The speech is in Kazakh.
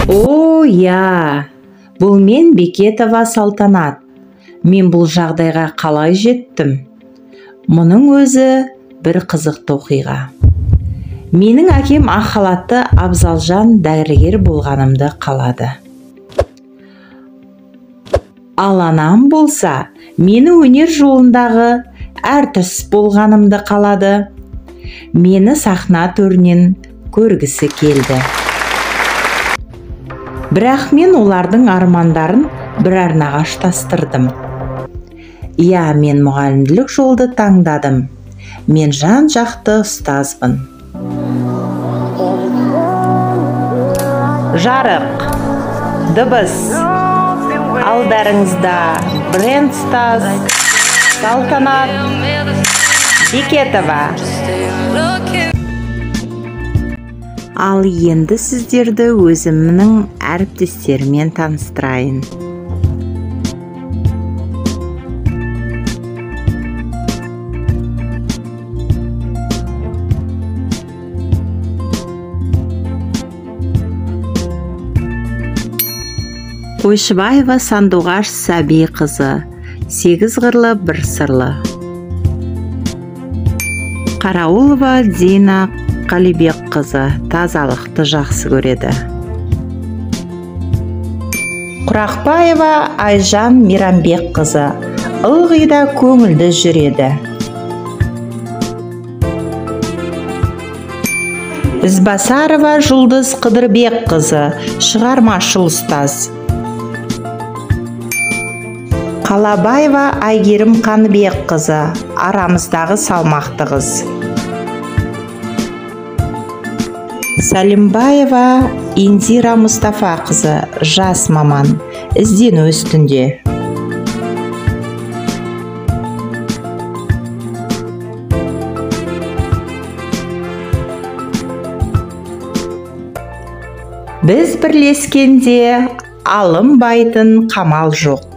О, иә, бұл мен Бекетова Салтанат. Мен бұл жағдайға қалай жеттім? Мұның өзі бір қызықты оқиға. Менің әкем ақ халатты абзалжан дәрігер болғанымды қалады. Ал анам болса, мені өнер жолындағы әртіс болғанымды қалады. Мені сахна төрінен көргісі келді. Бірақ мен олардың армандарын бір арнаға ұштастырдым. Иә, мен мұғалімділік жолды таңдадым. Мен жан-жақты ұстазбын. Жарық, дыбыс, алдарыңызда бренд ұстаз Салтанат Бекетова. Ал енді сіздерді өзімнің әріптестеріммен таныстырайын. Қойшыбаева Сандуғаш Сәби қызы, 8 қырлы, 1 сырлы. Қарауылова Дина Қалибек қызы, тазалықты жақсы көреді. Құрақбаева Айжан Мейрамбек қызы, ылғи да көңілді жүреді. Ізбасарова Жұлдыз Қыдырбек қызы, шығармашыл ұстаз. Қалабаева Айгерім Қаныбек қызы, арамыздағы салмақты қыз. Сәлімбаева Индира Мұстафа қызы, жас маман, іздену үстінде. Біз бірлескенде алынбайтын қамал жоқ.